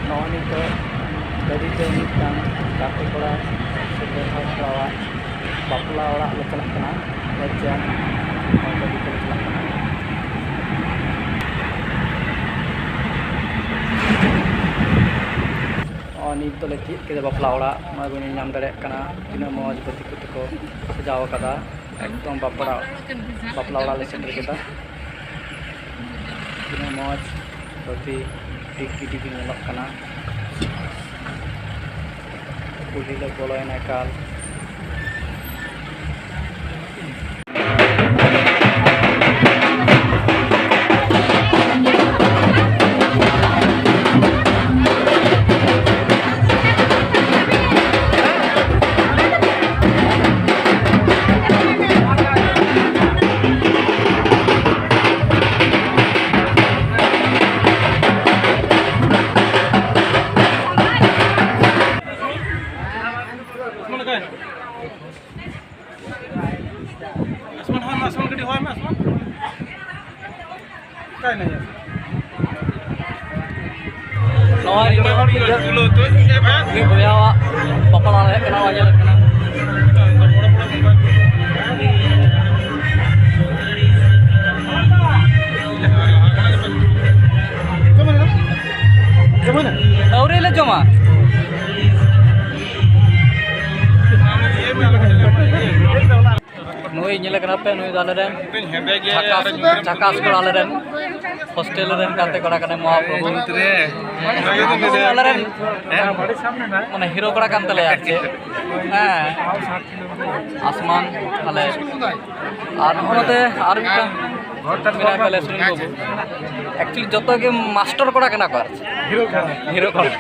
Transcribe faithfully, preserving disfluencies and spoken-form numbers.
ᱱᱚᱜᱼᱚᱭ ᱱᱤᱛᱚᱜ ᱜᱟᱹᱰᱤ ᱛᱮ ᱢᱤᱫᱴᱟᱝ ᱜᱟᱛᱮ ᱠᱚᱲᱟ ᱥᱮ ᱵᱚᱭᱦᱟ ᱠᱚᱲᱟᱣᱟᱜ ᱵᱟᱯᱞᱟ ᱚᱲᱟᱜ ᱞᱮ ᱪᱟᱞᱟᱜ ᱠᱟᱱᱟ᱾ ᱦᱮᱡ ᱡᱟᱝ ᱱᱚᱣᱟ ᱜᱟᱹᱰᱤ ᱛᱮᱞᱮ ᱪᱟᱞᱟᱜ ᱠᱟᱱᱟ᱾ ᱱᱚᱜᱼᱚᱭ ᱱᱤᱛ ᱫᱚᱞᱮ ᱛᱤᱭᱳᱜ ᱠᱮᱫᱟ ᱵᱟᱯᱞᱟ ᱚᱲᱟᱜ᱾ ᱱᱚᱜᱼᱚᱭ ᱵᱚᱱ ᱧᱮᱞ ᱧᱟᱢ ᱫᱟᱲᱮᱭᱟᱜ ᱠᱟᱱᱟ ᱛᱤᱱᱟᱹᱜ ᱢᱚᱡᱽ ᱵᱟᱹᱛᱤ ᱠᱚᱛᱮ ᱠᱚ ᱥᱟᱡᱟᱣ ᱟᱠᱟᱫᱟ᱾ ᱮᱠᱫᱚᱢ ᱵᱟᱯᱞᱟ, ᱵᱟᱯᱞᱟ ᱚᱲᱟᱜ ᱞᱮ ᱥᱮᱴᱮᱨ ᱠᱮᱫᱟ᱾ ᱛᱤᱱᱟᱹᱜ ᱢᱚᱡᱽ ᱵᱟᱹᱛᱤ ᱰᱤᱜᱽ ᱰᱤᱜᱽ ᱧᱮᱞᱚᱜ ᱠᱟᱱᱟ᱾ ᱠᱩᱞᱦᱤ ᱞᱮ ᱵᱚᱞᱚᱭᱮᱱᱟ ᱮᱠᱟᱞ᱾ ᱟᱥᱢᱟᱱ, ᱦᱳᱭ ᱢᱮ, ᱟᱥᱢᱟᱱ, ᱠᱟᱹᱴᱤᱡ ᱦᱳᱭ ᱢᱮ, ᱟᱥᱢᱟᱱ᱾ ᱚᱠᱟᱭ ᱱᱟᱭ? ᱱᱚᱣᱟ ᱤᱧ ᱫᱚ ᱤᱧ ᱵᱚᱭᱦᱟᱣᱟᱜ ᱵᱟᱯᱞᱟ ᱨᱮ ᱦᱮᱡ ᱠᱟᱱᱟ, ᱱᱚᱣᱟ ᱧᱮᱞ ᱠᱟᱱᱟ᱾ ᱟᱹᱣᱨᱤ ᱞᱮ ᱡᱚᱢᱟ᱾ ᱱᱩᱭ ᱧᱮᱞᱮ ᱠᱟᱱᱟ ᱯᱮ, ᱱᱩᱭ ᱫᱚ ᱟᱞᱮ ᱨᱮᱱ ᱡᱷᱟᱠᱟᱥ, ᱡᱷᱟᱠᱟᱥ ᱠᱚᱲᱟ, ᱟᱞᱮ ᱨᱮᱱ ᱦᱳᱥᱴᱮᱞ ᱨᱮᱱ ᱜᱟᱛᱮ ᱠᱚᱲᱟ ᱠᱟᱱᱟᱭ ᱢᱚᱦᱟᱯᱨᱚᱵᱷᱩ᱾ ᱟᱞᱮ ᱨᱮᱱ ᱢᱟᱱᱮ ᱦᱤᱨᱳ ᱠᱚᱲᱟ ᱠᱟᱱ ᱛᱟᱞᱮᱭᱟ ᱟᱨ ᱪᱮᱫ᱾ ᱦᱮᱸ, ᱟᱥᱢᱟᱱ ᱟᱞᱮ, ᱟᱨ ᱱᱚᱜᱼᱚ ᱱᱚᱛᱮ ᱟᱨ ᱢᱤᱫᱴᱟᱝ ᱢᱮᱱᱟᱭ ᱛᱟᱞᱮᱭᱟ ᱥᱩᱱᱤᱞ ᱵᱟᱹᱵᱩ᱾ ᱮᱠᱪᱩᱭᱮᱞᱤ ᱡᱚᱛᱚ ᱜᱮ ᱢᱟᱥᱴᱟᱨ ᱠᱚᱲᱟ ᱠᱟᱱᱟ ᱠᱚ ᱟᱨ ᱪᱮᱫ᱾ ᱦᱤᱨᱳ ᱠᱚᱲᱟ᱾ ᱦᱤᱨᱳ ᱠᱚᱲᱟ᱾